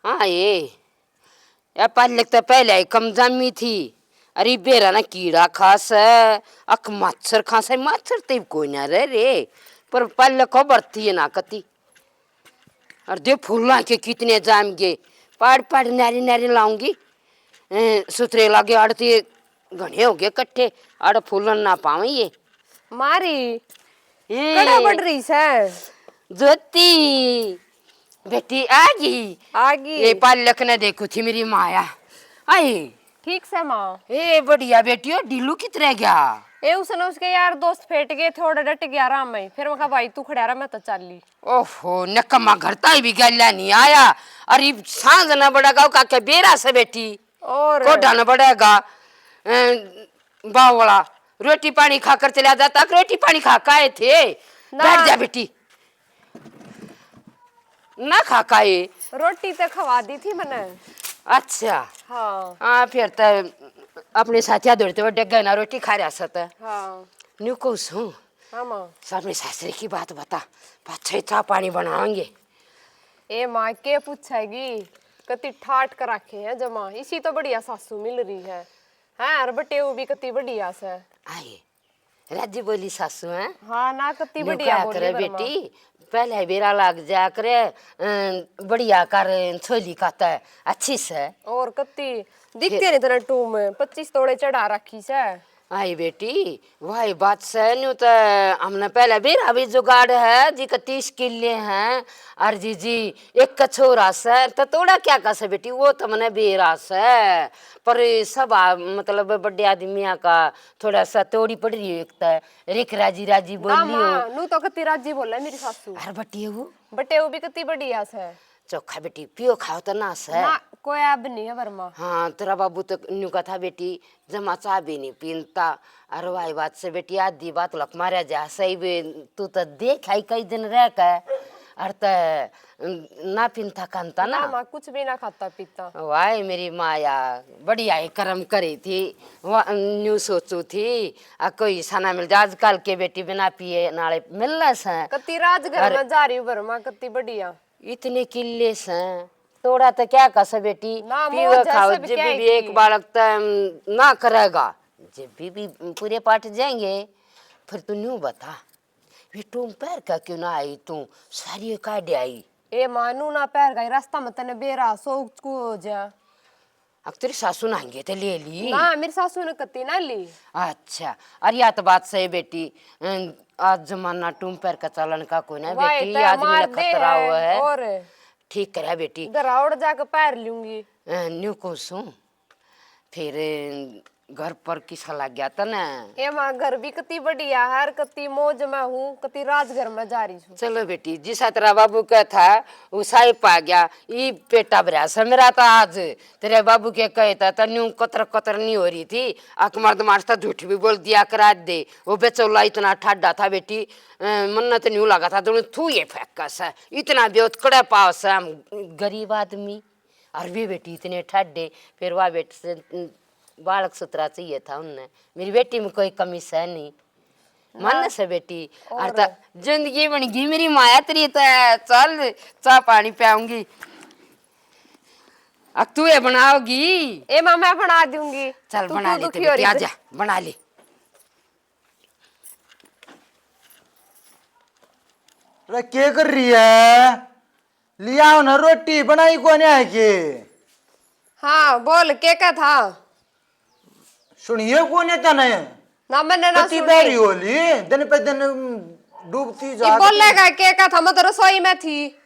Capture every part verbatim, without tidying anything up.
हाँ, ये, ये पालक तो पहले ही कम जामी थी। अरे, बेरा ना कीड़ा खा से, अक मच्छर खा से, मच्छर तो कोई ना रह रे, पर पालक को बढ़ती है ना कती। और दे फूला के कितने जाम गए, पाड़ पाड़ नारे नारे लाऊंगी। ए, सुथरे लागे आड़ती घणे हो गए इकट्ठे, आड़ फूलन ना पावे ये। मारी, ए, कड़ा बढ़ रही से। ज्योति, बेटी आ गई। आ गई। ये पालक ने देखो थी मेरी माया। आई। ठीक से माँ। ए, बढ़िया बेटी हो, डीलू कित रह गया? ए, उसने उसके यार दोस्त फेट गए, थोड़ा डट गया आराम में, फिर मैं कहा, "भाई तू खड़ा रहा, मैं तो चाली।" ओहो, नकमा घर ताई भी गल्या नहीं आया। अरे सांझ ना बड़ा गाँव का के बेरा से बेटी। और कोडा न बढ़ेगा। अ, बावला, रोटी पानी खाकर चला जाता, रोटी पानी खा के आए थे। ना। बैठ जा बेटी। ना खा के आए। रोटी तो खवा दी थी मैंने। अच्छा। हाँ। हाँ, फिर तो अपने साथिया दौड़ते हुए डग गए ना, रोटी खा रहा सत। हाँ। न्यू कहूँ सूं। हाँ माँ। सब अपने सासरे की बात बता, पाछे चाय पानी बनाएंगे। ए माँ, के पूछेगी? कति ठाट कर रखे हैं जमा। इसी तो बढ़िया सासू मिल रही है। हाँ, और बटेऊ भी कति बढ़िया से। आए, राजी बोली सासू हैं? हाँ ना, कति न्यू बढ़िया कहा बोली करे बरमा। बेटी, पहले बेरा लाग जा करे, अ, बढ़िया कर छोली का तय अच्छी से। और कति दिखते फिर नहीं तेरे टूम, पच्चीस तोड़े चढ़ा रखी से। आई बेटी, वाही बात सै, न्यू तो हमने पहले बेरा भी जुगाड़ है, जी का तीस किले हैं, और जी, जी, एक का छोरा सै, तो तोड़ा क्या का सै बेटी, वो तो मने बेरा सै, पर सब आ, मतलब बड़े आदमियां का थोड़ा सा तोड़ी पड़ रही है, एक तो रिक राजी राजी ना बोली हो। माँ, नू तो कति राजी बोले मेरी सासू। अरे बटिए वो? बटेऊ भी कति बढ़िया सै। चोखा बेटी, पियो खाओ तो ना सै। ना, कोई अब नहीं है बरमा। हाँ, तेरा बाबू तो न्यू का था बेटी, जमा चाय भी नहीं पीनता। अरे वाही बात से बेटी, आधी बात लक मारा जा सही बे, तू तो देख आई कई दिन रह के, अर त ना पीनता खानता ना। ना माँ, कुछ भी ना खाता पीता। वाह मेरी माया, बढ़िया ही कर्म करी थी। वा-, न्यू सोचू थी, आ कोई सा ना मिल जा। आजकल के बेटी बिना पिए नाले मिलना से। कति राजघर अरे में जा रही हूँ बरमा, कति बढ़िया। इतने किले से तोड़ा तो क्या कस बेटी, ना, पीवे मौज है, खाओ, सब जब क्या भी है एक कि? बालक तो, अम, ना करेगा, जब भी, भी पूरे पाट जाएंगे। फिर तू न्यू बता, वे टूम पैर का क्यों ना आई तू, सारी काट आई? ए मानू ना पैर का, रास्ता में तने बेरा सो को हो जा। अब तेरी सासू नहाएंगे ते ले ली? ना, मेरी सासू ने कत्ती ना ली। अच्छा, अरे या तो बात सही बेटी, अं, आज जमाना टूम पैर का चलन का कोई ना वाह, बेटी, इतना आदमी मार ने दे खतरा है, हुआ है। और ठीक करे बेटी। घरावड़ जाके पैर लूंगी। अं, न्यू को सूं, फिर घर पर किसा लग गया तने? ए माँ, घर भी कति बढ़िया है, कति मौज में हूँ, कति राजघर में जा रही हूँ। चलो बेटी, जिसा तेरा बाबू कह था, उसा ही पा गया। ई पेटा भरा से मेरा तो आज। तेरे बाबू के कहे था, तो न्यू कतर कतर नहीं हो रही थी। अक मर्द मारस तो झूठ भी बोल दिया करा दे। वो बेचौला इतना ठाडा था बेटी, अ, मन्ने तो न्यू लगा था, दोनों थू ये फेंका से। इतना बेवत कड़े पाव से हम गरीब आदमी। और वे बेटी इतने ठाडे, फिर वह बेटी से, अम, बालक सुथरा चाहिए था उनने। मेरी बेटी में कोई कमी से नहीं। मन से बेटी, और और तो जिंदगी बन गई मेरी माया तेरी, तो चल, चाय पानी पियाऊंगी। अब तू ये बनाओगी? ए माँ, मैं बना दूंगी। चल, तू बना क्यों ले दुखी हो रही बेटी, है? आजा, बना ले। अरे, के कर रही है? लियाओ ना रोटी, बनाई कोने है के? हाँ, बोल, के का था? सुनिए कोने तने? ना, मैंने ना कति सुनी। बैरी होली, दिन पे दिन डूबती ये जा बोलेगा, के का था? मैं तो रसोई में थी।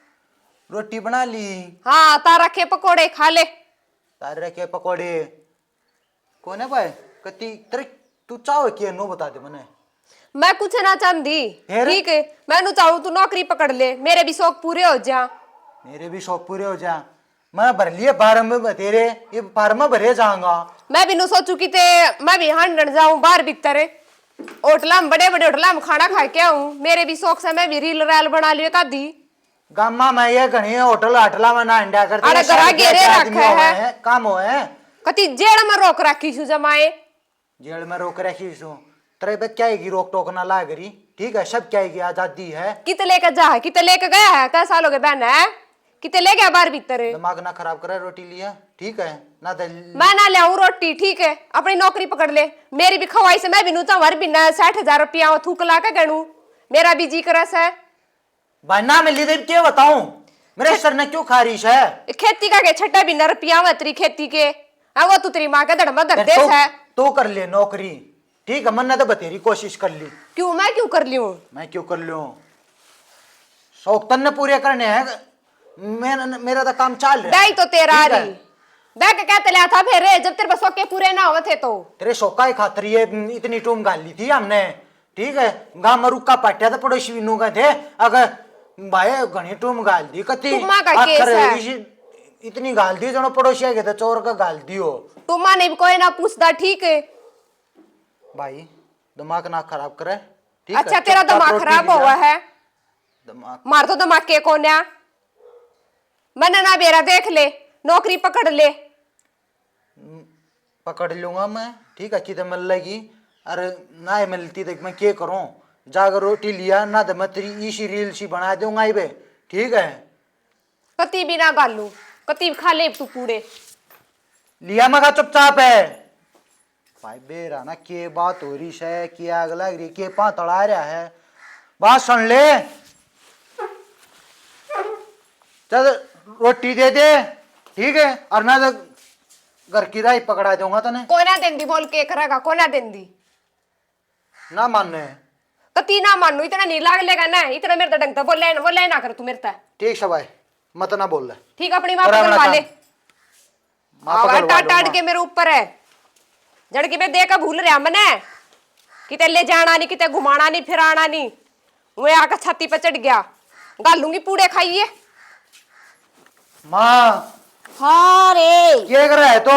रोटी बना ली। हाँ, तार रखे पकोड़े, खा ले। तार रखे पकोड़े। कोने भाई, कति तेरे, तू चाहो के नो बता दे मने। मैं कुछ ना चाहती। फिर? ठीक है, मैं नु चाहूँ तू नौकरी पकड़ ले, मेरे भी शौक पूरे हो जा। मेरे भी शौक पूरे हो जा। मैं भर लिए फार्म में तेरे, ये फार्म में भरे जाऊंगा। मैं भी नु सोचू कि ते, मैं भी हांडन जाऊं बाहर भीतर, होटल में, बड़े बड़े होटल में खाना खा के आऊं, मेरे भी शौक से मैं भी रील राल बना लियो कादी। गामा में ये घणी होटल हाटला में ना हंडा करते, अरे ये घरा सब घेरे ऐसे आदमी रखे हुए हैं। हैं, काम हुए हैं। कति जेल में रोक रखी सु जमाए। जेल में रोक रखी सु। तेरे पे क्या है कि रोक टोक ना लाग रही, ठीक है, सब क्या है कि आजादी है। कित लेके जा है, कित लेके गया है, कै साल हो गए बहन है? किते ले गया बाहर भीतर? दिमाग ना खराब करे, रोटी लिया, ठीक है ना? तो मैं ना ले आऊं रोटी, ठीक है? अपनी नौकरी पकड़ ले। मेरी भी ख्वाहिश है, मैं भी नू चाहूं हर महीना साठ हजार रुपया थूक ला के गणू, मेरा भी जी करे से। भाई ना मिली देव, के बताऊं, मेरे सर ने क्यों खा रही है? खेती का के छठा महीना रुपया हुआ तेरी खेती के, हाँ, वो तू तेरी माँ के धड़ में धर फिर दे तो, से। तो कर ले नौकरी, ठीक है? मन्ने तो बतेरी कोशिश कर ली। क्यों, मैं क्यों कर ली हूँ? मैं क्यों कर लूँ? शौक तन्ने पूरे करने हैं, मेरा, मेरा तो काम चल रहा है। दाई तो तेरा ठीक है। रही। देख के कहते लिया था फिर, जब तेरे पास शौक के पूरे ना होवे थे तो। तेरे शौका ही खातर ये इतनी टूम घाल ली थी हमने, ठीक है? गांव में रुक्का पाटिया था पड़ोसी नू कहे थे, अगर भाई घणी टूम घाल दी कती। टूमा का केस आखिर है। इसी इतनी घाल दी जनो पड़ोसिया के तो चोर का घाल दियो। टूमा ने भी कोई ना पूछता, ठीक है? भाई, दिमाग ना खराब करे, ठीक है? अच्छा, तेरा चुपचाप दिमाग रोटी खराब लिया। हुआ है। दिमाग मार तो दिमाग के कोन्या। मन्ने ना बेरा देख ले, नौकरी पकड़ ले। पकड़ लूंगा मैं, ठीक है? किते मिल लेगी। अरे ना ही मिलती, देख मैं के करूं? जाकर रोटी लिया ना, तो मैं तेरी इसी रील सी बना दूंगा इबे, ठीक है? कती भी ना गालू, कती भी खा ले तू पूड़े। लिया मगा चुपचाप है। भाई बेरा ना, के बात हो रही है, के आग लग रही, के पातल आ रहा है, बात सुन ले। चल, रोटी दे दे, ठीक है? और ना तो घर की राह पकड़ा दूंगा तने। कोना देंदी, बोल के करेगा, कोना देंदी। ना माने। कती ना मानू, इतना नहीं लाग लेगा ना, इतना मेरे तो ढंग से बोले, बोले ना कर तू मेरे ते। ठीक से भाई, मत ना बोल ले। ठीक, अपनी माँ पकड़वा ले। माँ आवाज पकड़वा टाट टाट लूंगा। के मेरे ऊपर है। जड़ की मैं दे के भूल रहा मने। किते ले जाना नहीं, किते घुमाना नहीं, फिराना नहीं। वो आके छाती पे चढ़ गया। गालूंगी पूड़े खाइए। माँ। हाँ रे। के कर रहा है तू?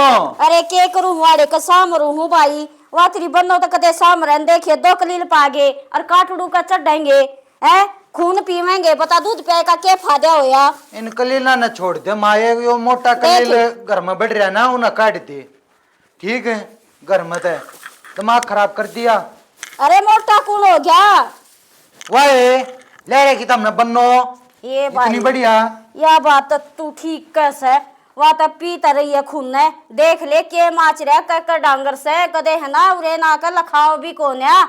अरे के करूँ, वाड़े का साम रू हूँ भाई। वा तेरी बन्नो तो कदे साम रहन देखे, दो कलील पागे और काटड़ू का चढ़ेंगे, हैं? खून पीवेंगे, बता दूध प्याए का के फायदा होया? इन कलीला ने छोड़ दे माँ, ये यो मोटा देख। कलील घर में बैठ रहा ना, उन्हें काट दे। ठीक है, घर में ते दिमाग खराब कर दिया। अरे मोटा कौन हो गया? वाह, ले रे की तमने बन्नो। ये इतनी भाई, बढ़िया। या बात तो तू ठीक कह से। वा तो पी तो रही है खून ने। देख ले के माच रहा कर कर डांगर से, कदे है ना उरे ना कर लखाव भी कोन्या।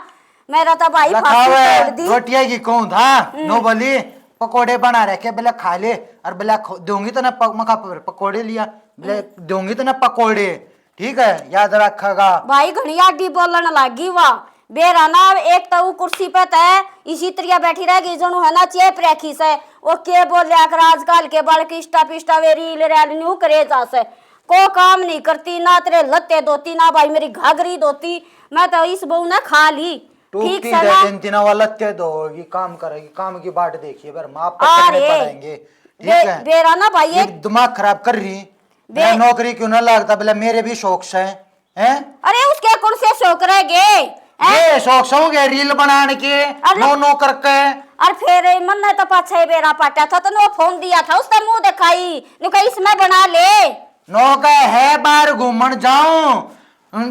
मेरा तो भाई फांसी लखावे, तोड़ दी। रोटियां की कहूं था, हम्म। नो बोली, पकोड़े बना रखे, बोले खा ले, और बोले खो-, दूंगी तने प-, मखा पर पकोड़े लिया, बोले हम्म। दूंगी तने पकोड़े, ठीक है, याद रखेगा। भाई घणी आडी बोलण लागी वा। बेरा ना, एक तो वो कुर्सी पे तय इसी तरिया बैठी रह गई, जणु है ना चेप रखी से। वो के बोल्या कर, आजकल के बालक इष्टा पिष्टा वे रील रैल न्यू करे जा से। को काम नहीं करती, ना तेरे लत्ते धोती, ना भाई मेरी घाघरी धोती। मैं तो इस बहू ने खा ली। ठीक टोपी से दे ना? दिन तिना वाला लत्ते धोगी, काम करेगी, काम की बाट देखिए, पर माँ पकड़ने अरे, पड़ेंगे। ठीक बे-, है? बेरा ना भाई, ये एक दिमाग खराब कर रही। बे- मैं नौकरी क्यों ना लगता, बोले मेरे भी शौक से हैं। अरे उसके कौन से शौक रह गए, हैं? ये शौक सौ गए रील बनाने के, अरे नो नो करके। और फिर मन ने तो पाछे बेरा पाटा था, तो नो फोन दिया था, उसका मुंह दिखाई, नु कहा इसमें बना ले। नो कहे है बाहर घूमन जाऊं,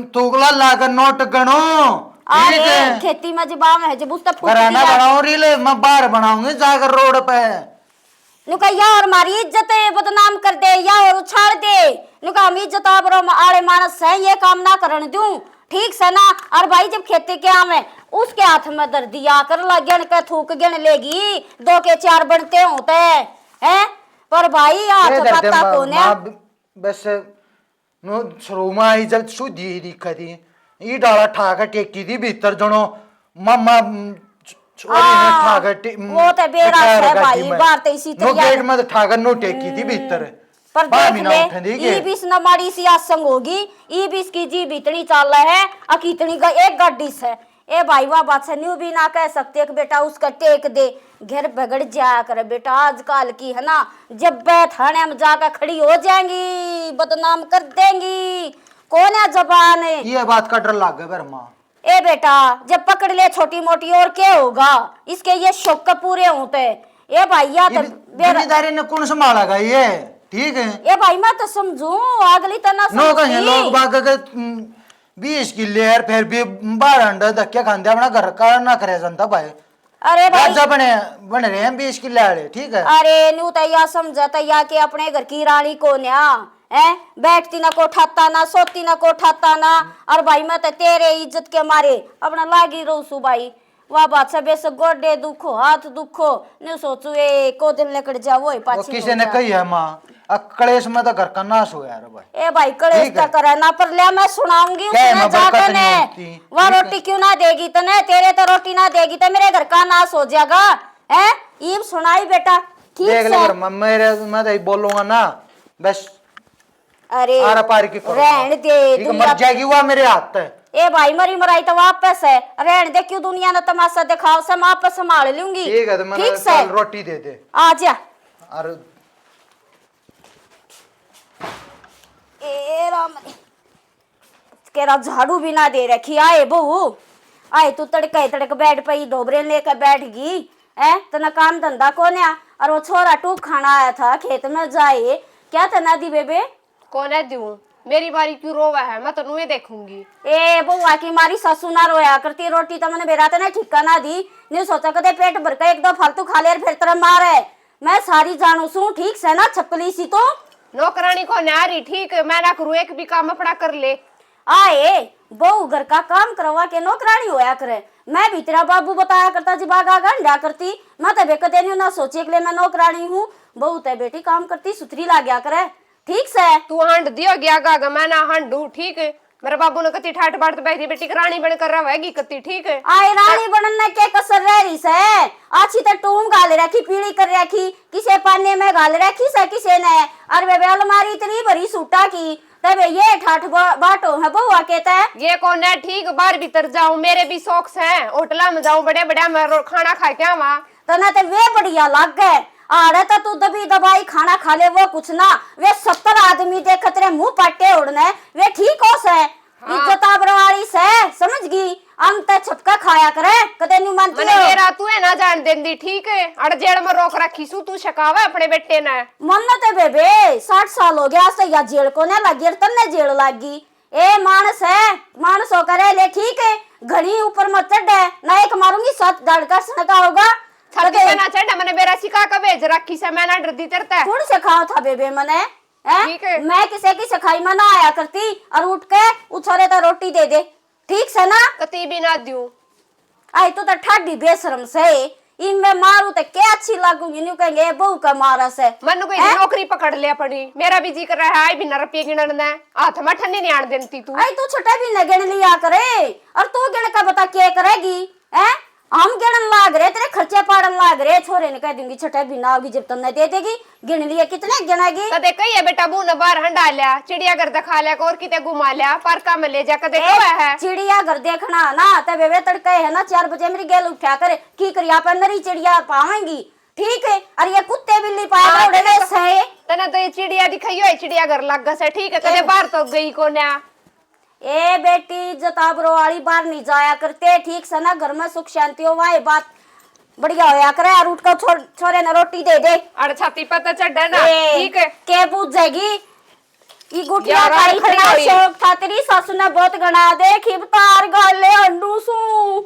तुगला लाकर नोट गणो। अरे, ठीक है। खेती में जब आवे है, जब उस तक फूट घराना दिया। बनाओ रील, मैं बाहर बनाऊंगी जाकर रोड पे। नु कहा, या और मारी इज्जत है, बदनाम कर दे, या और उछाल दे। नु कहा, हम इज्जत आबरो आले मानस है, ये काम ना करण दूं, ठीक से ना। और भाई, जब खेती के आवे, उसके हाथ में धर दिया कर, ला गिण के थूक गिण लेगी, दो के चार बनते होते हैं। पर भाई, हाथ ये धर दे पत्ता माँ, कोने। माँ, ब-, बस नो शर्मा आई जब सुधी ही दिखा थी। ई डाला ठाकर टेकी थी भीतर जनो मामा, म, छ-, छोरी ने हाँ, ठाकर टे-, म, वो तो बेरा बिठा है रखा भाई, थी मैं। बार तो इसी नो तरिया गेट में तो ठाकर नो टेकी थी भीतर। पर बाहर देख भी ना ले, उठने दी के। ईब इसने माड़ी सी आसंग होगी, ईब इसकी जीभ इतनी चाल है, अक इतनी गा-, एक गाड़ी से। ए भाई, वाह बात से न्यू भी ना कह सकते कि बेटा उसका टेक दे, घर बिगड़ जाया करे बेटा। आजकल की है ना, जब बै थाने में जाकर खड़ी हो जाएंगी, बदनाम कर देंगी। कौन है जबान? ये बात का डर लग गया फिर माँ। ए बेटा, जब पकड़ ले छोटी मोटी और क्या होगा, इसके ये शौक पूरे होते। ए भाई, या ये तो भी बेरा- जिम्मेदारी ने कौन संभालेगा ये? ठीक है। ए भाई, मैं तो समझू, अगली तो ना नो कहे समझती। लोग बाग के, उम, बीस किले यार, फिर भी बाहर अंडे धक्के खाते, अपना घर का ना करे जनता भाई। अरे भाई। राजा बने, बन रहे हैं बीस किले वाले, ठीक है। अरे न्यू तो या समझा तो या कि अपने घर की रानी को न्या है, बैठती ना को ठाता ना, सोती ना को ठाता ना। और भाई मैं तो तेरे इज्जत के मारे अपना लागी रहू सू भाई। वाह बात से बेस गोडे दुखो, हाथ दुखो, न्यू सोचू ए को दिन लकड़ जा वो ही वो पाछी किसी ने कही है माँ, अ, कलेश में तो घर का नाश हो यार भाई। ए भाई कलेश ठीक का है। करे ना, पर ले मैं सुनाऊंगी क्या है, उसने मैं जा बरकत तने। नहीं होती, वह ठीक है। रोटी क्यों ना देगी तने, तेरे तो रोटी ना देगी तो मेरे घर का नाश हो जाएगा। है ईब सुनाई बेटा। ठीक देख ले से। घर में मेरे, मैं तो यही बोलूंगा ना, बस अरे आरा पार की करो। रहन दे ठीक तू है, मर अब। जाएगी वह मेरे हाथ पे। ए भाई मरी मराई तो वापस है, रहन दे क्यों दुनिया ने तमाशा दिखाओ से, मैं आपस संभाल लूंगी। ठीक है, तो मैंने ठीक से। कल रोटी दे दे। आ जा। और ए राम रे। केरा झाड़ू भी ना दे रखी। आए बहू, आए तू तड़के तड़के बेड पे ही ढोबरे लेके बैठ गई। है तना काम धंधा कोन्या। और वो छोरा टूक खाना आया था खेत में जाए, क्या तना दी बेबे? कोन्या दूं? मेरी बारी क्यों रोवा है, मैं तो नुए देखूंगी। ए बउआ की मारी सासू ना रोया करती, रोटी तो मैंने बेरा तने ठिका ना दी। न्यू सोचा कदे पेट भर के एक दो फालतू खा ले और फिर तेरा मार है। मैं सारी जानू सूं, ठीक से ना छपली सी तू। नौकरानी को न्यारी ठीक, मैं ना करूँ, एक भी काम अपना कर ले। आए बहू घर का काम करवा के नौकरानी होया करे। मैं भी तेरा बाबू बताया करता जी बागा गंडा करती। मैं तो बेकते न्यू ना सोचे के लिए मैं नौकरानी हूँ। बहू ते बेटी काम करती सुथरी लाग्या करे। ठीक से। तू हांड दियो गया गा, मैं ना हांडू ठीक। मेरे बाबू ने कति ठाट बाट बहरी बेटी की रानी बनकर रहेगी कति ठीक। आए रानी बनन ने के कसर रह रही से? आछी ते टूम घाल रखी, पीली कर रखी, किसे पाने में घाल रखी से किसे ने। और बेबे अलमारी इतनी भरी सूटा की, तबे ये ठाठ बा-, बाटो है बउआ के ते। ये कौन है ठीक, बाहर भीतर जाऊं, मेरे भी शौक से, होटला में जाऊं, बड़े बड़े में रो-, खाना खा के आवा। तने ते वे बढ़िया लागे। आड़े तो तू दबी दबाई खाना खा ले, वो कुछ ना, वे सत्तर आदमी देख तेरे मुंह पाटे उड़ने, वे ठीक हो से? हाँ। इज्जत आबरो वाली से, समझ गई? हम ते छपका खाया करे, कदे न्यू मानती मने हो। मेरा तू है ना जान देंदी ठीक है, अड़ जेल में रोक रखी सू, तू सिखावे अपने बेटे ने। मन ते बेबे साठ साल हो गया, आज तक या जेल को ना लगी, और तन्ने जेल लागी। ए मानस है, मानस होकर रह ले, ठीक है? घणी ऊपर मत चढ़, ना एक मारूंगी सात गाड़ का सनका होगा। छाती कदे पे ना चढ़, मैंने बेरा सिखा के भेज रखी से, मैं ना डरदी तेरे ते। कौन सिखाओ था बेबे मने? हैं? ठीक है। मैं किसे की सिखाई में ना आया करती और उठ के उछारे तो रोटी दे दे, ठीक से ना? कती भी ना दूं। आई तो, तो ठाडी बेशरम से। इम मैं मारू तो क्या अच्छी लागूंगी? न्यू कहेंगे, "ए बहू का मारा से।" मनु कोई हैं? नौकरी पकड़ ले अपनी, मेरा भी जी कर रहा है, आई भी ना रुपये गिणन ने, हाथ में ठंडी नहीं आन देती तू। आई तू छोटे भी न गिण लिया करे, और तू गिण का बता के करेगी? हैं? हम गिणन लाग रहे, तेरे खर्चे पाड़न लाग रहे, छोरे ने कह दूंगी, "छोटे भी ना होगी, जब तन्ने दे देगी।" गिण लिए कितने गिणेगी? कदे कहिए बेटा, बू ने बाहर हंडा लिया, चिड़ियाघर दिखा लिया, और किते घुमा लिया, पार्का में ले जा, कदे ए, कहा है? चिड़ियाघर देखना ना, तबे वे तड़के है ना, चार बजे मेरी गेल उठा करे, की करिया पे नरी चिड़िया पावेंगी, ठीक है? और ये कुत्ते बिल्ली पाए हाँ, उड़े तने वे तो, सहे। तने तो ये चिड़िया दिखाई हो, चिड़ियाघर लग से, ठीक है, कदे ए। बाहर तो गई कोन्या। ए बेटी, इज्जत आबरो वाली बाहर नहीं जाया करते, ठीक से ना, घर में सुख शांति हो, वाह बात बढ़िया होया करे। और उठ के छोर-, छोरे ने रोटी दे दे। अरे छाती पर तो चढ़े ना, ए, ठीक है। के बूझेगी? ई गुठिया यार, का आज इतना खड़ी हुई। शौक था, तेरी सासू ने बहुत गणा, देख इब तार गाले अंडू सू।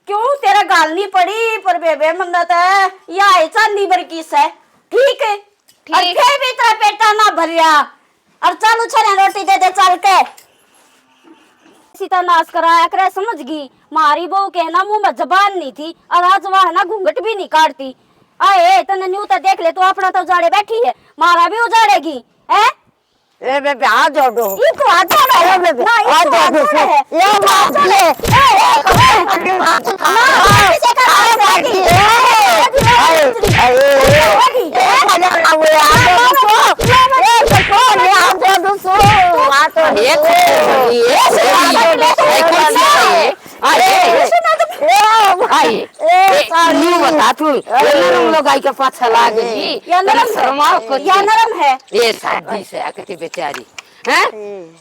क्यों तेरा गाल नहीं पड़ी? पर बेबे मन्नत है, या है चांदी बरकी से, ठीक है? और ठीक। फिर भी तेरा पेटा ना भरिया। और चल उछले रोटी दे दे चल के। सीता नाश कराया करे, समझ गई। मारी बहू के ना मुंह में जबान नहीं थी, और आज वह ना घूंघट भी नहीं काटती। आए, तने न्यू तो देख ले, तू अपना तो उजाड़े बैठी है, मारा भी उजाड़ेगी, हैं? ए बेबे, हाथ जोड़ दो। ये तो हाथ जोड़ ए है। बेबे, ना, ये हाथ जोड़ तो हाथ दो। जोड़ है। ये मार दिए। ए, ए, ए, ना, किसे का हाथ जोड़ दी? ए, ए, ए, ए, ए, बता तू, ये नरम लोग आई के पाछा लाग गई। या नरम शर्माओ है। कुछ। या नरम है। ये शादी से आके बेचारी। हैं?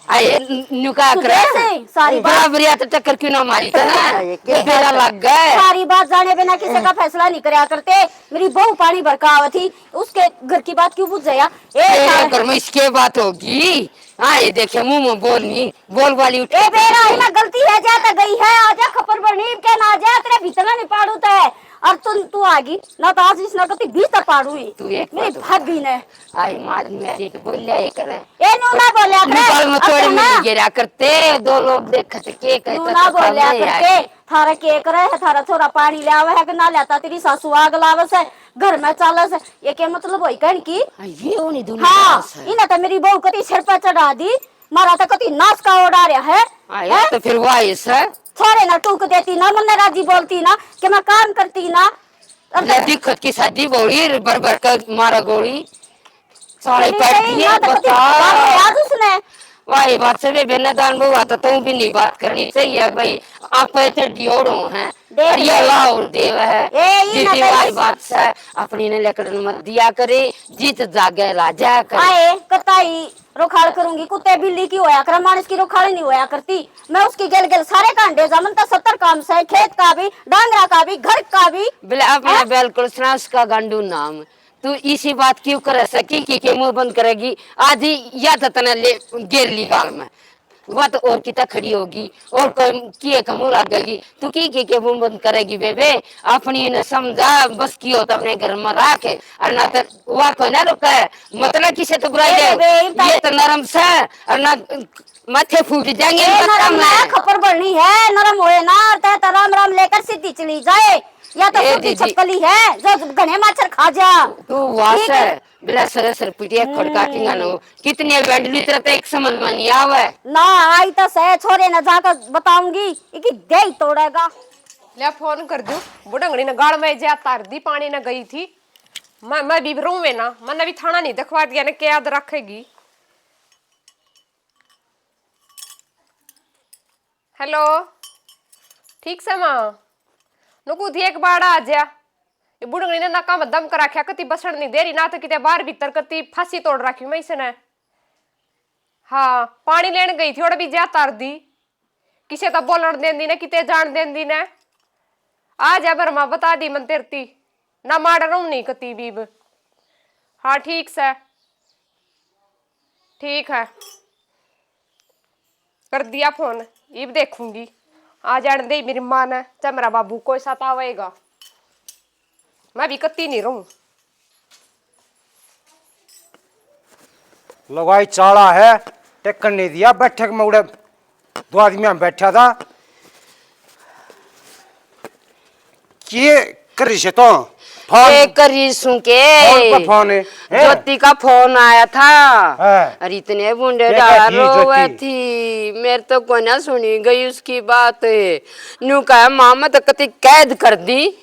आए, न्यू का तू करे? कैसे? सारी बात बराबरिया तो टक्कर क्यों ना मारी था ना? ये बेरा लग गए। सारी बात जाने बिना किसी का फैसला नहीं करया करते। मेरी बहू पानी भर का आवा थी, उसके घर की बात क्यों बुझ जाया? ए, तेरे घर में इसके बात होगी। हाँ, ये देखे मुंह में बोल नहीं, बोल वाली उठ। ए बेरा, इना गलती है, जा तो गई है, आजा खपर बनी के ना जा, तेरे भीतर नहीं पाड़ू ते। और तू तू आ गई ना, तो आज इसने कती भीतर पाड़ू ही। तू एक मेरी बात भाभी ने। आई मार, मेरी तो बोलिया ही करे। ए, नू ना बोलिया करे। निकाल में अब थोड़ी तो ना। मिल गिरा करते, दो लोग देखत के कहते नू ना तो बोलिया सामने करते। आए। थारा के करे है, थारा छोरा पानी ले आवे है कि ना लेता, तेरी सासू आग लावे से, घर में चाले से, ये क्या मतलब होई कहन की? आ, ये होनी दुनिया हाँ, का है। इन्हें तो मेरी बहू कती सिर पे चढ़ा दी, मारा तो कती नाश का ओढ़ा रहा है। आ, ये हैं? तो फिर वही से। छोरे ना टूक देती ना, मन्ने राजी बोलती ना, कि मैं काम करती ना। अब ले दिक्कत की शादी बोली, बर बर कर मारा गोली। साले नहीं, पट नहीं, दिए, ना तो कती बता। बात याद उसने। वाही बात से बेबे, नदान बहू आता तो भी नहीं बात करनी चाहिए भाई। आप ऐसे डियोड़ो हैं। देख अरे ले। अल्लाह और देव है। ए, ई ना जीती तेरी वाही बात से अपनी ने लकड़न मत दिया करे, जीत जागे राजा करे। आए, कताई रोखाड़ करूंगी, कुत्ते बिल्ली की होया करे, मानस की रोखाड़ नहीं होया करती। मैं उसकी गेल गेल सारे कांडे जा, मन तो सत्तर काम से, खेत का भी, डांगरा का भी, घर का भी। बोले अपना हैं? बिल्कुल सुना उसका गांडू नाम। तू इसी बात क्यों कर सकी कि, कि मुंह बंद करेगी? आधी या तो तने ले गेर ली गाल में, वह तो और कितना खड़ी होगी और कोई किए का मुंह लागेगी। तू की, की के मुंह बंद करेगी बेबे? अपनी ने समझा, बस की हो तो अपने घर में रख, और ना तो वह कोई ना रोके। मतलब किसे तो बुराई ए दे, बेबे, ये तो नरम सा, और ना माथे फूट जाएंगे ए, इनका नरम काम ना है। खपर भरनी है, नरम होए ना, और तै तो राम राम लेकर सीधी चली जाए, या तो ए सूखी दीदी। छपकली है जो घने माछर खा जा। तू वास ठीक है। है, बिला सर सर पिटिया खड़का हम्म। किंगा नो। कितनी बैंडली तेरा तो एक समझ में नहीं आवे। ना, आई तो सह छोरे ने जाकर बताऊंगी, इकी दे ही तोड़ेगा। ले फोन कर दू, बुढ़ंगड़ी ने गाल में जे तार दी, पानी ने गई थी। मैं, मैं भी रोवे ना, मैंने भी थाना नहीं दिखवा दिया ना, क्या याद रखेगी। हेलो, ठीक से माँ? नुकू थी एक बार आ जा। ये बुढ़ंगड़ी ने नाका में दम कर रखा, कती बसण नहीं दे रही, ना तो किते बाहर भीतर कती फांसी तोड़ रखी मैं इसने। हाँ, पानी लेन गई थी और भी जा तार दी। किसे तो बोलण देंदी ने, किते जान देंदी ने। आ जा बरमा, बता दी मन तेरती। ना माड़ रहूं नहीं कती बीब। हाँ, ठीक से। ठीक है, कर दिया फोन, इब देखूंगी। आ जान दे मेरी माँ ने, चाहे मेरा बाबू कोई साथ आवेगा, मैं भी कत्ती नहीं रहूं। लुगाई चाला है, टेकन नहीं दिया बैठक में, उड़े दो आदमी हम बैठा था। के करी से तो फोन? के करी सूं के? फोन पे फोन है, हैं? ज्योति का फोन आया था। हाँ। अरे इतने बूंदे के डार कहती रोवे ज्योति? थी, मेरे तो कोन्या सुनी गई उसकी बात। न्यू कहा, माँ मैं तो कती कैद कर दी।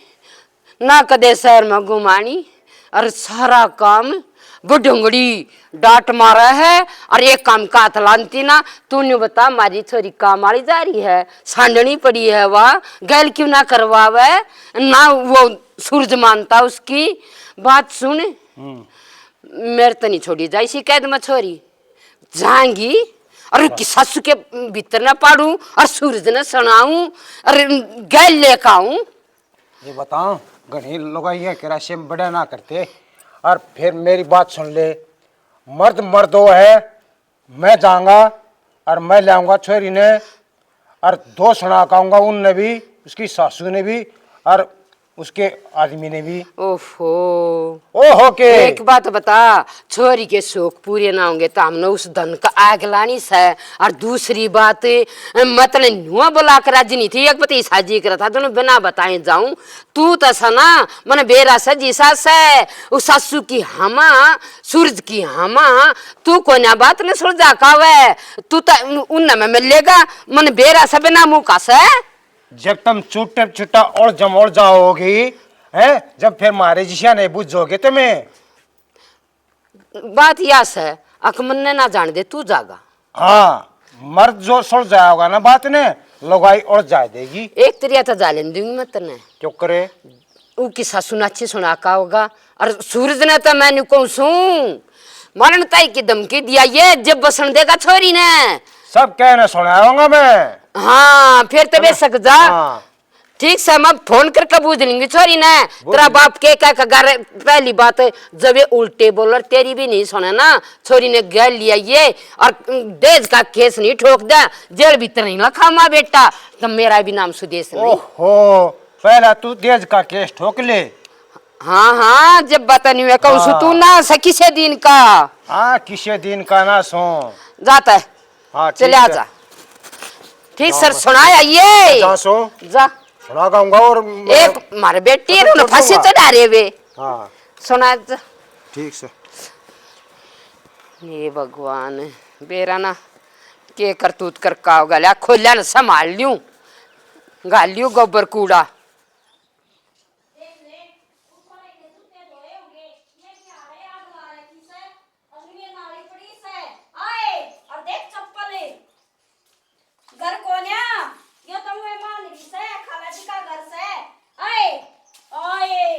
ना कदे शहर में घुमानी, और सारा काम बुढ़ंगड़ी डांट मारे है, और एक काम का हाथ लानती ना। तू न्यू बता, मारी छोरी काम वाली जा रही है, सांडनी पड़ी है, वा गैल क्यों ना करवावे, ना वो सूरज मानता उसकी बात। सुन, हम्म। मेरे तो नहीं छोड़ी जाए इसी कैद में छोरी, जाएंगी और उसकी सासू के भीतर ना पाड़ू और सूरज ने सुनाऊं और गैल लेकर आऊं। ये बताओ, घणी लुगाइयां के रास्ते में बड़ा ना करते। और फिर मेरी बात सुन ले, मर्द मर्दो है, मैं जाऊंगा और मैं लाऊंगा छोरी ने, और दो सुना के आऊंगा उनने भी, उसकी सासू ने भी, और उसके आदमी ने भी। ओहो। ओहो के? एक बात बता, छोरी के शौक पूरे ना होंगे तो हमने उस धन का आग लानी से। और दूसरी बात, मतलब नुआ बुला कर राजी नहीं थी, एक पति साजी करा था, दोनों बिना बताए जाऊं, तू तो सा ना, मन बेरा से जिसा से, उस सासू की हमा, सूरज की हमा, तू कोन्या बात ने सुलझा कावे, तू तो उन, उनने में मिलेगा, मन बेरा से बिना मुंह का से। जब तुम छुट्टे छुट्टा उलझम उलझाओगी, हैं, जब फिर मारे जिसिया नहीं बुझोगे तुम्हें। बात या से, अक मन्ने ना जान दे, तू जागा। हाँ, मर्द जो सुलझाया होगा ना बात ने, लुगाई उलझा देगी। एक तरिया तो जा लेने दूंगी मैं तन्ने। क्यों करे? ऊ की सासू ने अच्छी सुना का होगा, और सूरज ने तो मैं न्यू कहूं सूं, मरण ताई की धमकी दिया ये, जब बसन देगा छोरी ने। सब कहने सुनाया होगा मैं। हाँ, फिर तो है ना? बेशक जा। हाँ। ठीक से, मैं फोन करके बूझ लेंगी छोरी ने। बूझ तेरा ले। बाप के क्या का घर, पहली बात, जब ये उल्टे बोल और तेरी भी नहीं सुने ना, छोरी ने गैल लिया ये, और डेज का केस नहीं ठोक दे, जेल भीतर नहीं लखा माँ बेटा, तो मेरा भी नाम सुदेश नहीं। ओहो, पहला तू देज का केस ठोक ले। हाँ, हाँ, जब बता नहीं हुआ, कहूँ सु तू हाँ। ना से किसे दिन का। हाँ, किसे दिन का ना सो। जाता है। हाँ, ठीक चले आ है। जा। ठीक जाओ सर, मैं सुनाया ये। जा सो। जा। सुना गाऊंगा और मैं एक मारे बेटी है, उन्हें फांसी चढ़ा रहे वे। हाँ। सुना जा। ठीक सर। हे भगवान, बेरा ना के करतूत कर का होगा, ल्या खोल्या न संभाल ल्यूं, घाल ल्यूं गोबर कूड़ा। देख ले, ऊपर के जूते धोए होंगे, ये क्या है, आग ला रखी से, और ये नाली पड़ी से। आए, और देख चप्पल। घर कोन्या, यो तो मैं मान रही से, खाला जी का घर से। आए, आए।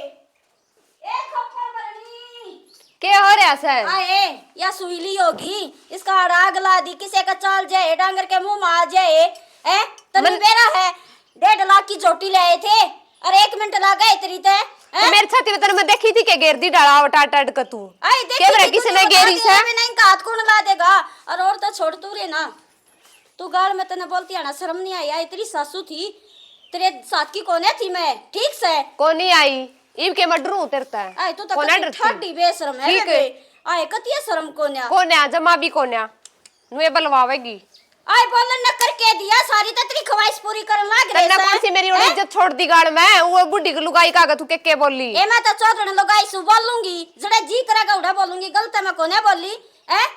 ए खप्पर भरनी। के हो रहा से? आए, या सुई ली होगी, इसका आड़ आग ला दी, किसे का चाल जाए, डांगर के मुंह में आ जाए। ए, तन्ने मन- बेरा है, डेढ़ लाख की झोटी ले आए थे, और एक मिनट ला गए तेरी ते, हैं? तो मेरी छाती में तन्ने मैं देखी थी के गेर दी डाला, टाट टाट का तू। आए, देखी के मेरा थी, किसी तूने ने बता गेरी दिया, से? मैंने इनका हाथ कौन ला देगा? और, और तो छोड़ तू रे ना। तू गाल में तने बोलती है ना, शर्म नहीं आई? आई तेरी सासू थी, तेरे साथ की कोने थी मैं, ठीक से? कोनी आई, इब के मैं डरूं तेरे ते? आई तू तो कोना कतरी डरती? ठाडी बेशरम है ठीक बे। है। आए कतिया शर्म कोन्या। कोन्या, जमा भी कोन्या। नुए बलवावेगी। आए बोलन न करके दिया, सारी तो तेरी ख्वाहिश पूरी करन लाग रहे तन्ने से। कौन सी मेरी हैं? इज्जत छोड़ दी गाल में? वो बूढ़ी की लुगाई का आगे तू के के बोली? ए मैं तो चौधरण लुगाई सु बोलूंगी, जड़े जी करेगा उड़ा बोलूंगी, गलत मैं कोने बोली, हैं?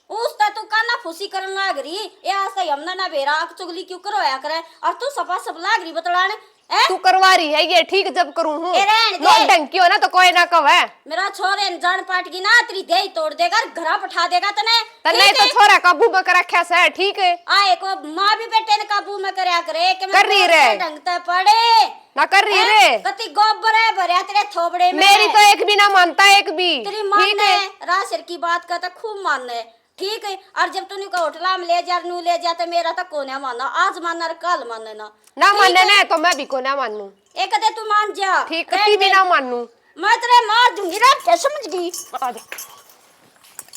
उस ते तू काना फूसी करन लाग रही। ए आज तक हमने ना बेरा अक चुगली क्यों करवाया करे, और तू सपा सप लाग रही बतलाने, हैं? तू करवा रही है ये ठीक जब करूं हूँ। ए, रहन दे। नौटंकी हो ना तो कोई ना कहे। मेरा छोरे न जान पाट की ना तेरी देह तोड़ देगा, घरा पठा देगा तने। तन्ने ठीक तो है? छोरा काबू में कर रखा से, ठीक है? आए को माँ भी बेटे ने काबू में करया करे कि मैं कर रही रे। ढंग ते पड़े। ना कर रही हैं? रे। कति गोबर है भरया तेरे थोबड़े में। मेरी तो एक भी ना मानता, एक भी। तेरी माँ ठीक ने है। राह सिर की बात का तो खूब माने। ठीक है, और जब तू न्यू का होटला में ले जा, न्यू ले जा, तो मेरा तो कोन्या माना, आज माना और कल माने ना। ना ठीक माने है? ना, तो मैं भी कोन्या मानू। एक दे तू मान जा। ठीक, रहन कती भी दे। ना मानू। मैं तेरे मार दूंगी रे, क्या समझ गई? आ जा।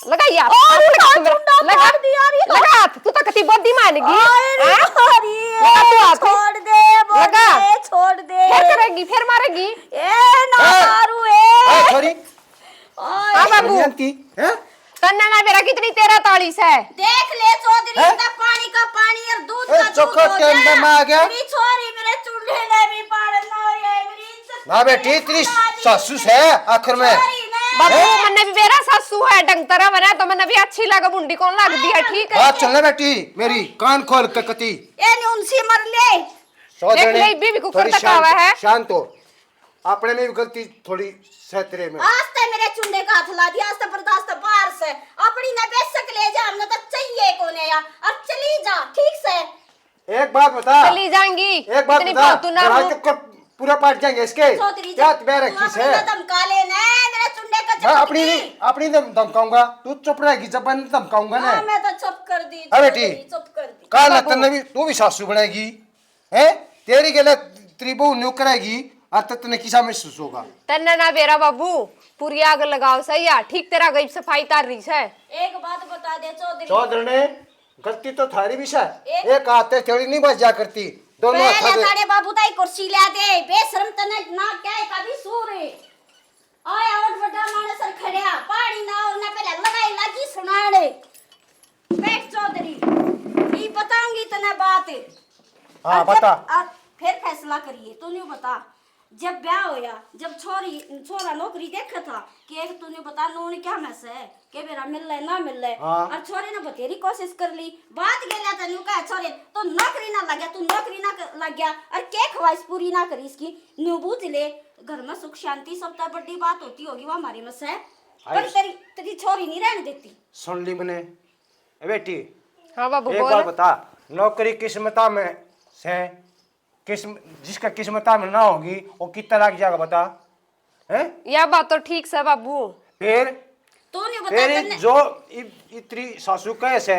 लगा यार, और हाथ लगा, चुंडा लगा, फाड़ दिया रे। लगा हाथ, तू तो कती बुद्धिमान गई। अरे, हाँ? अरे, लगा तू हाथ। छोड़ दे, बोल लगा। दे, छोड़ दे। फिर करेगी, फिर मारेगी। ए, ना ए। मारू, ए। ए, छोरी। ओए। हाँ, बाबू। जानती, हैं? तन्ने ना बेरा कितनी तेरा ताली से। देख ले चौधरी, हैं? इतना पानी का पानी और दूध ए, का दूध चोखट हो के अंदर गया। में आ गया। मेरी छोरी मेरे चूल्हे ने भी पालन ना हो रही है, मेरी इज्जत ना बेटी, तेरी सासू से आखिर में। छोरी ने। बाबू, हैं? मन्ने भी बेरा सासू है, ढंग तरह बना तो मन्ने भी अच्छी लगे, बुंडी कौन लगती है, हाँ। ठीक है? बात सुन ले बेटी, मेरी कान खोल के कती। ए न्यून सी मर ले। देख ले, बीबी को थोड़ी कर तकावा शांत, है। शांत हो। अपने में भी गलती थोड़ी सहतरे में। आज ते मेरे चुंडे का हाथ ला दिया, आज ते बर्दाश्त बाहर से। अपनी ना बेशक ले जा, हमने तो चाहिए कोने या। अब चली जा, ठीक से। एक बात बता। चली जाएंगी। एक बात इतनी बता। फालतू ना घर हो। चक्कर पूरा पाट जाएंगे इसके। चौधरी जी, क्या बह तू रखी अपनी से? ना धमका ले ना, मेरे चुंडे का मैं चपक अपनी दी। नहीं, अपनी नहीं धमकाऊंगा। तू चुप रहेगी जब मैं धमकाऊंगा ना। हाँ, मैं तो चुप कर दी, अरे चौधरी, ठीक। चुप कर दी। काल बाबू। तन्ने भी, तू भी सासू बनेगी। हैं? तेरी गेले तेरी बहू न्यू करेगी, और तो तन्ने किसा महसूस होगा? तन्ने ना बेरा बाबू, पूरी आग लगाओ सही या, ठीक तेरा गई सफाई तार रही से। एक बात बता दे चौधरी। चौधरी ने गलती तो थारी भी से, एक एक हाथ ते थोड़ी नहीं बच जा करती, दोनों पहले हाथ ते। थारे बाबू ताई कुर्सी ले दे, बेशरम तन्ने ना क्या है कभी सूर है। आया उठ बड़ा मानस और खड़या, पानी ना और ना पहले लगाई लागी सुनाने। बैठ चौधरी, ये बताऊंगी तने बात। हाँ, और जब, बता। और फिर फैसला करिए, तू न्यू बता। जब ब्याह होया, जब छोरी, छोरा नौकरी देखे था, कि एक तू न्यू बता, नून क्या में से, के मेरा मिल ले, ना मिल ले। हाँ। और छोरे ने बतेरी कोशिश कर ली, बात गेला था, न्यू कहा, "छोरे, तो नौकरी ना लग गया, तू नौकरी ना क-, लग गया, और के ख्वाहिश पूरी ना करी इसकी, न्यू बूझ ले, घर में सुख शांति सबसे बड़ी बात होती होगी, वो हमारे में से।" पर आयुष। तेरी, तेरी छोरी नहीं रहने देती। सुन ली मैंने। ए बेटी, हाँ बाबू, एक बोल। बात बता, नौकरी किस्मता में से, किस्म-, जिसका किस्मता में ना होगी, वो कितना लाग जाएगा बता? हैं? या बात तो ठीक से बाबू। फिर? तू नहीं बता तेरी तन्ने जो इ-, इतनी सासू कहे से,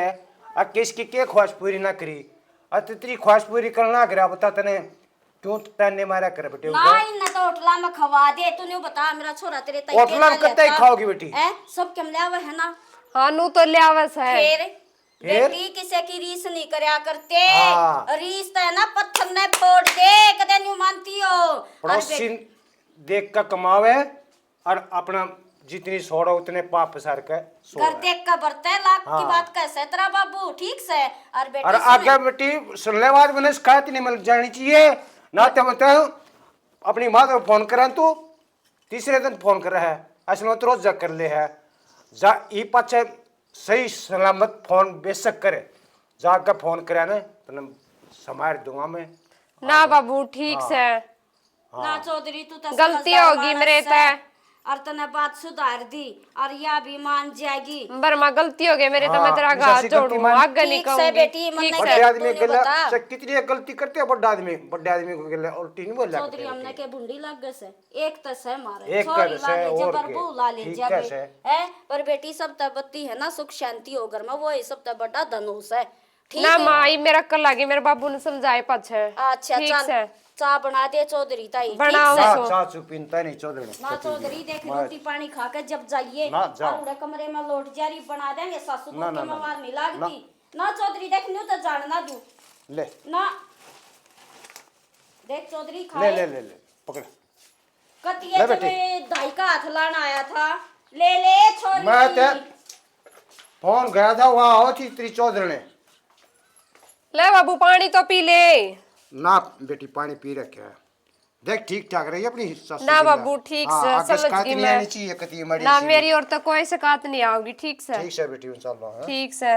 आ किसकी के ख्वाहिश पूरी ना करी? आ तू तेरी ख्वाहिश पूरी करना ना करा, बता तने क्यों ताने मारा कर बेटे ना, ऊपर? इन्हें तो होटला में खवा दे, तू नहीं बता मेरा छोरा तेरे ताई होटला में कितना कत्ते ही लेता? खाओगी बेटी? हैं? सब कम ले आवे है ना? हाँ, नू तो ले आवे से। फिर? फिर? बेटी, किसे की रीस नहीं करया करते। हाँ। रीस तो है ना, पत्थर ने फोड़ दे, कदे न्यू मानती हो। और पड़ोसी बे- देख का कमावे और अपना जितनी सोड़ा उतने पाप पसार के सो घर है। देख का बरते लाख की हाँ। बात कैसे तेरा बाबू, ठीक से। और बेटी और सुन। आगे बेटी सुन ले बात, मैंने शिकायत नहीं मिल जानी चाहिए। ना तो मतलब अपनी माँ को फोन करा तू, तीसरे दिन फोन कर रहा है, असल में तो रोज जा कर ले है। जा ई पाछे सही सलामत फोन बेशक करे, जाके फोन करे ना, तने समार दूंगा मैं। ना बाबू, ठीक हाँ। से। ना हाँ। चौधरी, तू तो गलती समझदार होगी मानस मेरे सै। ते। और तने बात सुधार दी और या भी मान जाएगी। बरमा, गलती हो गई मेरे तो, मैं हाँ, तेरा जैसी हाथ गलती जोड़ू, मान आगे नहीं ठीक से कहूंगी। बेटी, मन ठीक नहीं से। बड़े आदमी तू नहीं गले बता। से कितनी गलती करते हैं बड़े आदमी, बड़े आदमी को गले उल्टी नहीं बोला चौधरी, करते हमने बेटी। के भुंडी लग गए से। एक तो से मारे, एक छोरी कर से ला ले, और जबर के। बहू ला ले, ठीक जब है से। है, पर बेटी सब तै बत्ती है ना, सुख शांति हो घर में, वो ही सब तै बड़ा धन हो से। ठीक ना है। माँ, ये मेरा कल लागे, मेरे बाबू ने समझाए पाछे। अच्छा, ठीक चल, से। चाय बना दे चौधरी ताई, ठीक बनाओ से। चाह, सो। चाह चू पीनता नहीं चौधरी। ना चौधरी, देख, मैं रोटी पानी खा के जब जाइए, ना, जाओ। और उड़े कमरे में लौट जा रही, बना देंगे, सासू को ना, ना, के ना, मवार ना। नहीं लागती। ना। ना चौधरी, देख, न्यू तो जान ना दू। ले। ना। देख चौधरी, ले, खाए। ले, ले, ले, पकड़। कतिया ले बेटी। जब दाई का हाथ लाना आया था, ले ले छोरी। मैं ते फोन गया था, वहाँ आओ थी तेरी चौधरी ने। ले बाबू, पानी तो पी ले। ना बेटी, पानी पी रखे है। देख, ठीक ठाक रही अपनी सासू ना जी बाबू, ना। ठीक हाँ, से, आगे समझ शिकायत गई नहीं मैं। आनी चाहिए, कती माड़ी ना, सी। मेरी ओर तो कोई शिकायत नहीं आओगी, ठीक से। ठीक से बेटी, इंशाल्लाह, हाँ। ठीक से।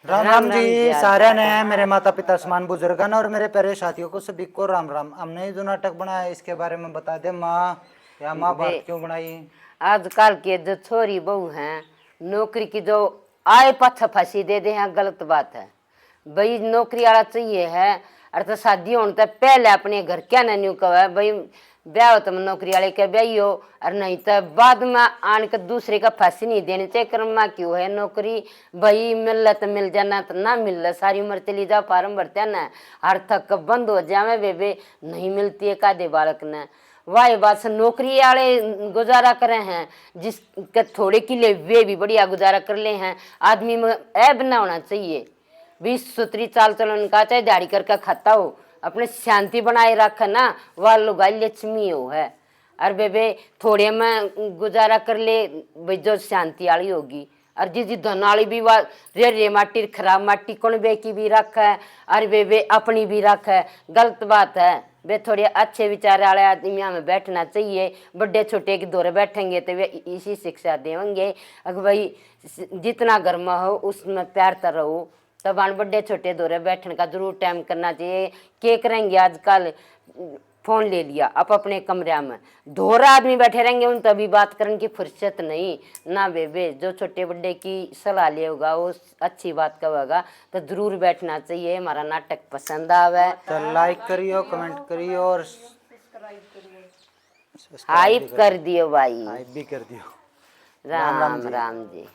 राम राम राम राम जी जी, आज सारे ने, मेरे माता पिता समान बुजुर्गन और मेरे प्यारे साथियों को सभी को राम राम। हमने जो नाटक बनाया, इसके बारे में बता दे माँ, या माँ बात बे-, क्यों बनाई? आजकल के जो छोरी बहू हैं, नौकरी की जो आए पाछे फांसी दे दे हैं, गलत बात है। भाई, नौकरी वाला चाहिए है, और तो शादी होने तक पहले अपने घर क्या ना न्यू कहे भाई, ब्याह हो तो नौकरी वाले के ब्याही हो, और नहीं तो बाद में आन के दूसरे का फांसी नहीं देनी चाहिए। कर्म में क्यों है नौकरी, भाई, मिल ले तो मिल जाना, तो ना मिल ले, सारी उम्र चली जा, फार्म भरते ना, हर तक बंद हो जावे बेबे, नहीं मिलती है कादे बालक ने। वाह, ये बात से नौकरी वाले गुजारा करे हैं, जिसके थोड़े किले वे भी बढ़िया गुजारा कर ले हैं। आदमी में ऐब ना होना चाहिए। बीस सुथरी चाल चलन का, चाहे दिहाड़ी करके खाता हो, अपने शांति बनाए रखे ना, वह लुगाई लक्ष्मी हो है। और बेबे, थोड़े में गुजारा कर ले, भाई, जो शांति वाली होगी। और जी, जी, धन वाली भी वा-, रे, रे माटी, खराब माटी, कौन बे की भी रखे, और बेबे, अपनी भी रखे, गलत बात है। बे, थोड़े अच्छे विचार वाले आदमियों में बैठना चाहिए। बड़े छोटे के दौरे बैठेंगे तो वे इ-, इसी शिक्षा देवेंगे। अगर भाई, स-, जितना घर में हो, उसमें प्यार तो रहो। तब आन बड़े छोटे दौरे बैठन का जरूर टाइम करना चाहिए। के करेंगे आजकल, फोन ले लिया, आप अपने कमरा में, धोरा आदमी बैठे रहेंगे, उन तभी बात करने की फुर्सत नहीं। ना बेबे, जो छोटे बड़े की सलाह लेगा, वो अच्छी बात कहेगा, तो जरूर बैठना चाहिए। हमारा नाटक पसंद आवे तो like करियो, comment करियो और subscribe भी कर दियो भाई। Hype भी कर दियो। राम राम राम जी। राम जी।